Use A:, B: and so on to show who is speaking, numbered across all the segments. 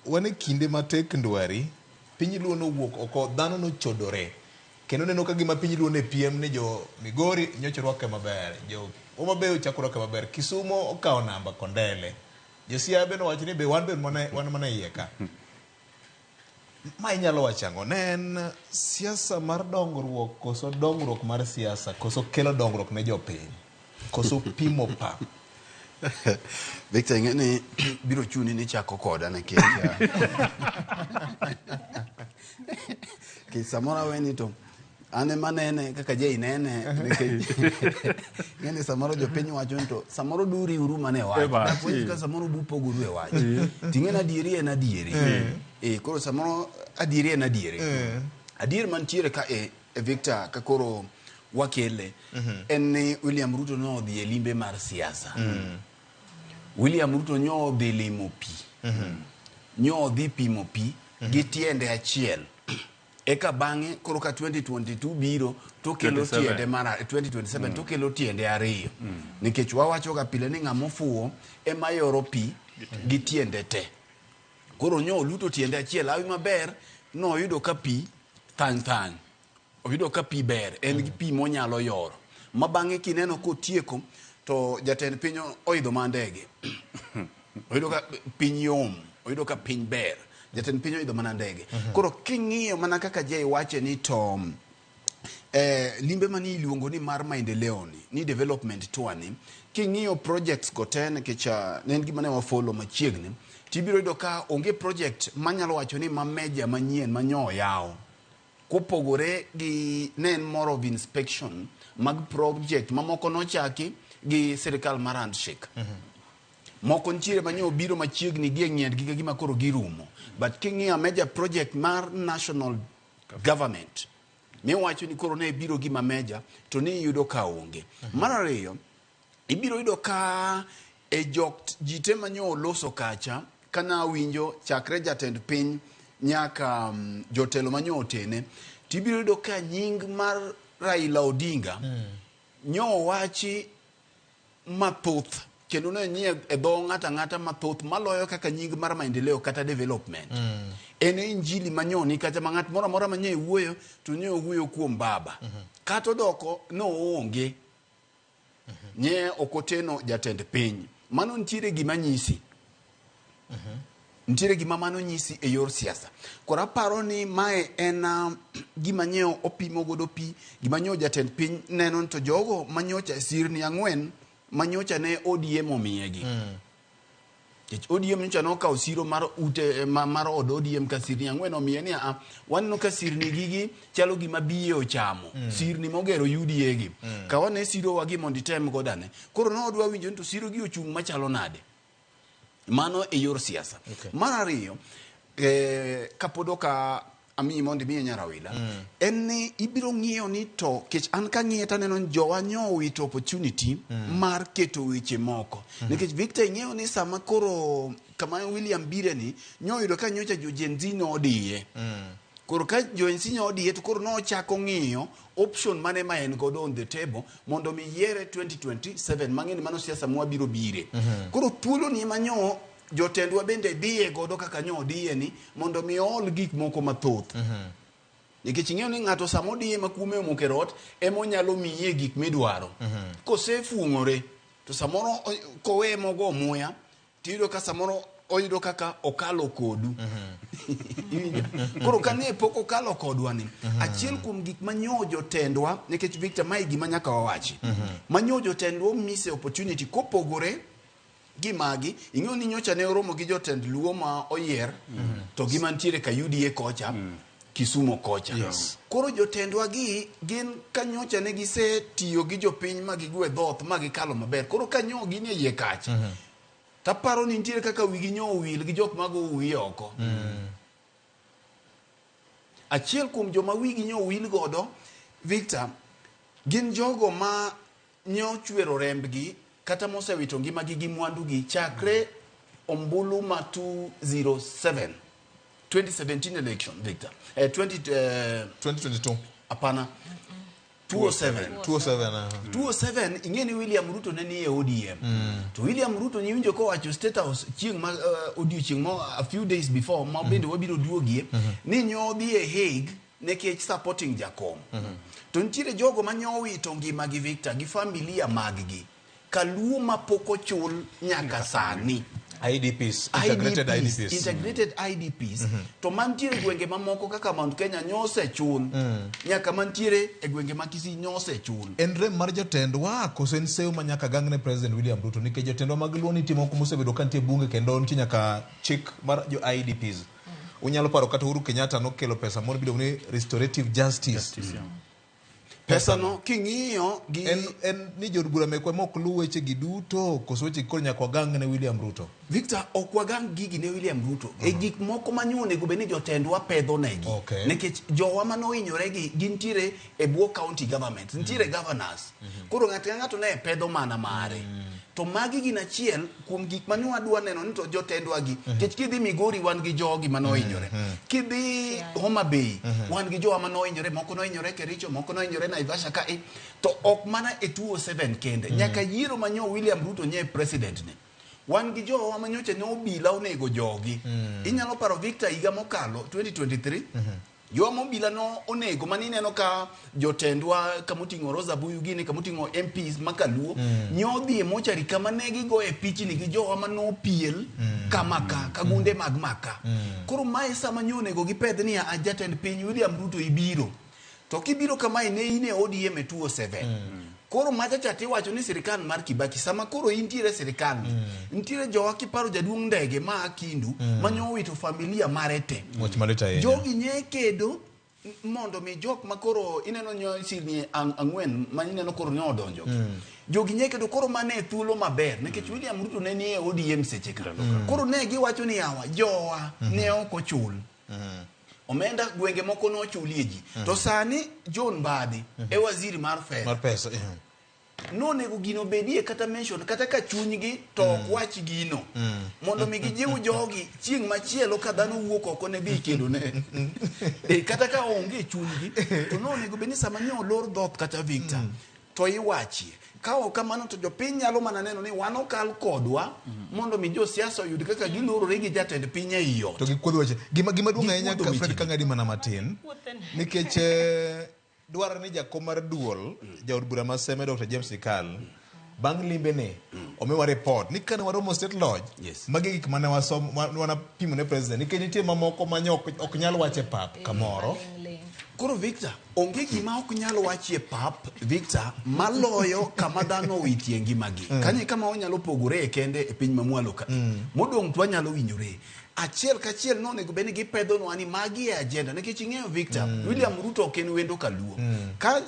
A: Wan e kinde matek ndwari, piny Luo nowuok oko, dhano nochodore. Kendo neno ka gima piny Luo ne piem ni jo Migori nyocha orwake maber, jo Homa Bay ochako orwake maber, Kisumo okawo namba Kondele. Jo Siaya be nowacho ni be wan be mana, wan mana iye ka. Ma inyalo wacho ang'o? Ne en siasa mar dongruok koso dongruok mar siasa koso kelo dongruok ne jopiny koso pimo pap?
B: Victor, ing'e ni biro chuni ni chako koda nikech nikech samoro aweni to an ema nene kaka Jay nene nikech ing'e ni samoro jopiny wacho ni to samoro duriuru mana e wach.
C: E wach,
B: Dapuonj
C: eh.
B: ka samoro dupogoru e wach. Ting'e ni adieri en adieri. Eh, koro samoro adieri en adieri. Adier mantiere ka e Victor ka koro wakele en ni William Ruto ne odhi e limbe mar siasa. William Ruto nyo odhi limo pi. Nyo odhi pimo pi gi tiende achiel. Eka bang'e koro ka 2022 biro to kelo
C: 27.
B: tiende mar 2027 to kelo tiende ariyo. Nikech wawacho ga pile ni ng'ama ofuwo ema yoro pi gi tiende te. Koro nyo oluto tiende achiel hawi maber noyudo ka pi thany thany. Oyudo ka pi ber, en gi pi monyalo yoro. Ma bang'e kineno kotieko to jatend piny oidho ma ndege. Oyudo ka piny yom, oyudo ka piny ber. Jatend piny oidho mana ndege. Koro king'iyo mana kaka Jay wache ni to limbe mani iluongo ni mar maendeleo ni, ni development tour ni, king'iyo projects go te nikech ne en gima ne wafollow machiegni, tibiro yudo ka onge project manyalo wacho ni ma meja manyien manyo oyaw. Kopogore gi ne en more of inspection mag project mamoko nochaki gi sirikal mar handshake. Moko nitiere ma nyo obiro machiegni gi e ng'iendgi ka gima koro girumo. But king'iyo a major project mar national government miwacho ni koro ne biro gima major to ni iyudo ka onge. Mar ariyo, ibiro yudo ka e jok ji te manyo oloso kacha kana winjo chakre jatend piny nyaka jotelo manyo otene tibiro yudo ka nying mar Raila Odinga nyo owachi mathoth kendo ne nie e dho ng'ato ang'ata mathoth maloyo kaka nying mar maendeleo kata development. En e injili manyoni kacha ma ng'at moro amora manye wuoyo to nye owuoyo kuom baba. Kata odoko noonge nye ok oteno jatend piny. Mano nitiere gima nyisi. Nitiere gima mano nyisi e yor siasa. Koro aparo ni mae en gima nye opimo godo pi, gima nyo jatend piny neno ni to jogo manyocha sirni ang'wen manyocha ne ODM omiyegi. Nikech ODM nyocha nokawo siro mar ute mar od ODM ka sirni ang'wen omiye ni a waneno ka sirni gigi chalo gima biye ochamo. Sirni mogero UDA gi. Kaw ane sirowa gi mondo item godo ane. Koro ne odwa winjo ni to siro gi ochung' machalo nade. Mano e yor siasa. Mar ariyo, kapod ok amiyi mondo imiye nyarawila, en ni ibiro ng'iyo ni to kech an kang'iye taneno ni jowa nyo owito opportunity mar keto weche moko. Nikech Victor ing'eyo ni sama koro kama William bire ni nyo oyudo ka nyocha jo Gen Z nodiye. Koro ka jo Gen Z nodiye to koro nochako ng'iyo option mane ma en godo on the table mondo mi yiere 2027 mang'e ni mano siasa mwabiro bire. Koro thuolo ni ema nyo jotendwa bende dhiye godo kaka nyo odiye ni mondo mi ool gik moko mathoth. Nikech ing'eyo ni ng'ato sama odiye ma kuome omoko e rot ema onyalo miye gik midwaro. Kosefuong'ore to samoro koweye mogo muya tiyudo ka samoro oyudo kaka okalo kodu. Iwinjo? Koro kane pok okalo kodwa ni, achiel kuom gik manyo jotendwa, nikech Victor mae gima nyaka wawachi, manyo jotendwa omise opportunity kopogore gi magi, ing'eyo ni nyocha ne oromo gi jotend Luo ma oyier, to gi mantiere ka UDA kocha, Kisumo kocha. Koro jotendwa gi gin ka nyocha ne gisetiyo gi jopiny ma gigwe dhoth ma gikalo maber. Koro ka nyo gin e iye kacha, taparo ni nitiere kaka wigi nyo owil gi jok mago wiye oko. Achiel kuom joma wigi nyo owil godo, Victor, gin jogo ma nyo chwero rembgi kata mosewito ngimagi gi mwandugi chakre ombulu ma 207 2017 election, Victor. 20,
A: 2022.
B: Hapana. 207.
A: 207. Aha.
B: 207 ing'e ni William Ruto ne nie ODM. To William Ruto niwinjo kowacho State House chieng' ma odiochieng' mo a few days before ma bende wabiro duogie ni nyodhi e Hague nikech supporting Jakom. To nitiere jogo ma nyowito ngima gi Victor gi familia mag-gi kaluo ma pok ochul nyaka sani.
A: IDPs, integrated IDPs.
B: Integrated IDPs. To mantiere e gwenge mamoko kaka Mount Kenya nyosechul. Nyaka mantiere e gwenge ma Kisii nyosechul.
A: En rem mar jotendwa koso en seyo ma nyaka gang ne President William Ruto nikech jotendwa mag Luo nitie moko mosebedo ka nitie bunge kendo nitie nyaka chik mar jo IDPs. Unyalo paro kata Uhuru Kenyatta nokelo pesa moro miluongo ni restorative justice.
B: Pesa no king'iyo gi
A: En ni jood bura mekwa mok luw weche gi duto koso weche gi koro nyaka wagang ne William Ruto.
B: Victor, ok wagang gigi ne William Ruto. E gik moko ma nyo onego bed ni jotendwa pedho negi. Nikech jowa manohinyore gi gintiere e bwo county government, nitiere governors. Koro ng'ato ka ng'ato ne pedho mana mare. To magi gin achiel kuom gik mane wadwa neno ni to jotendwa gi. Nikech kidhi Migori wan gi jogi manohinyore. Kidhi Homa Bay wan gi jowa manohinyore, moko nohinyore Kericho, moko nohinyore Naivasha ka e. To ok mana e 207 kende. Nyaka yiero manyo William Ruto nye president ni. Wan gi jowa manyocha ne obila onego jogi. Inyalo paro Victor higa mokalo 2023. Jowa mobila no onego mani ineno ka jotendwa kamoting'o Rosa Buyu gini kamoting'o MPs makaluo nyodhi e mochari kama ne gigoye pichni gi jowa manopiel kamaka kagunde mag maka. Koro mae sama nyo onego gipedh ni a jatend piny William Ruto ibiro. To kibiro kamae ne in e ODM e 207. Koro macha cha tiwacho ni sirikal mar Kibaki sama koro intiere sirikal ni nitiere jowa kiparo jaduong' ndege ma Akindu manyo owito familia mare te.
A: Wach malit ahinya.
B: Jogi nye kedo mondo mi jok ma koro ineno nyo sirni ang'wen ma ineno koro ne odonjo. Jogi nye kedo koro mane thuolo maber nikech William Ruto ne nie ODM seche ka. Koro ne giwacho ni yawa jowa ne ok ochul. Omenda gwenge moko nochulie ji. To sani John Mbadi e waziri mar fedha.
A: Mar pesa.
B: Nonego gino bedie kata mention kata ka chunygi to ok wach gino. Mondo mi gijiw jogi chieng' machielo ka dhano wuok oko ne dhi kedo ne. Kata ka onge chunygi to nonego bed ni sama nyo olor dhoth kata Victor to iwachie. Ka ok kamano to jopiny nyalo mana neno ni wan okal kodwa mondo mi josiasa oyud kaka gilorore gi jatend piny ei ot.
A: To gikuodho weche. Gima duong' ahinya
B: Gikuodho
A: Fred
B: weche.
A: Kang'adi mana matin. Nikech dwarore ni jakom mar duol jaod bura ma Seme Dr. James Nyikal bang' limbe ne omiwa report ni kane waromo State Lodge magi gik mane wasomo wanapimo ne president nikech nitie mamoko ma ok nyal wache pap kamoro.
B: Koro Victor, onge gima ok nyal wachie pap Victor maloyo kama dhano owitie ngimagi. Kanyo e kama wanyalo pogore e kende e piny mamwalo ka. Modong' to wanyalo winjore. Achiel kachiel nonego bed ni gipedhonwa ni magi e agenda nikech ing'eyo Victor, William Ruto ok en wendo kaluo. Ka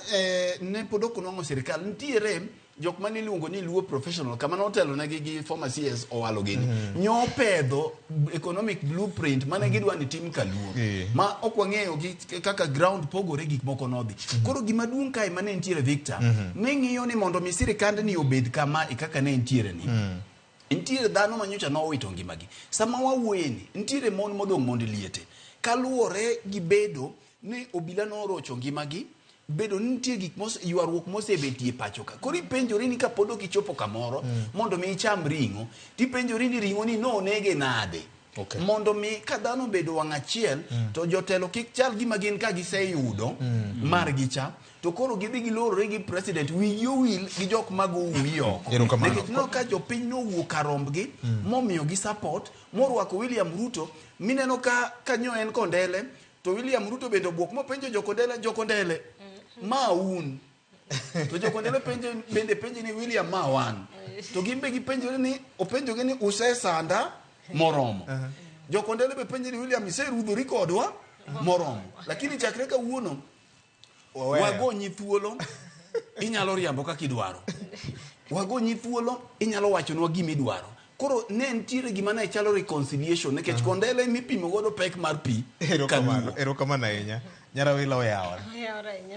B: ne pod ok onwang'o sirikal nitiere jok mane iluongo ni Luo professional kama notelo negi gi former CS Owalo gini. Nyopedho economic blueprint mane gidwa ni tim kaluo. Ma ok wang'eyo gi kaka ground pogore gik moko nodhi. Koro gima duong' kae mane nitiere Victor, ne ng'iyo ni mondo mi sirikandni obed kama e kaka ne nitiere ni. Nitiere dhano manyocha nowito ngimagi. Sama wawuoyeni, nitiere mon modong' mond liete. Kaluwore gi bedo ni obila norocho ngimagi, bedo ni nitie gik ywaruok mosebetie pacho ka. Koro ipenjori ni kapod ok ichopo kamoro mondo mi icham ring'o, tipenjori ni ring'o ni nonege nade. Mondo mi ka dhano obedo wang' achiel, to jotelo kik chal gima gin ka giseyudo margi cha, to koro gidhi gilorore gi president wigi owil gi jok mago uwi oko. Nikech no ka jopiny nowuok karombgi, momiyo gi support, morwako William Ruto, mineno ka kanyo en Kondele, to William Ruto bende obwok mopenjo jokondele, jokondele, ma un. To jokondele bende penjo ni William ma wan. To gin be gipenjore ni, openjogi ni usesanda moromo. Jokondele be penjo ni William iserudhori kodwa moromo. Lakini chakre kawuono, wagonyi thuolo, inyalo riambo kaka idwaro. Wagonyi thuolo, inyalo wachonwa gima idwaro. Koro ne nitiere gima ne chalo reconciliation nikech Kondele mipimo godo pek mar pi.
A: Erokamano ahinya. Nyarawila oyawore.
C: Oyawore ahinya.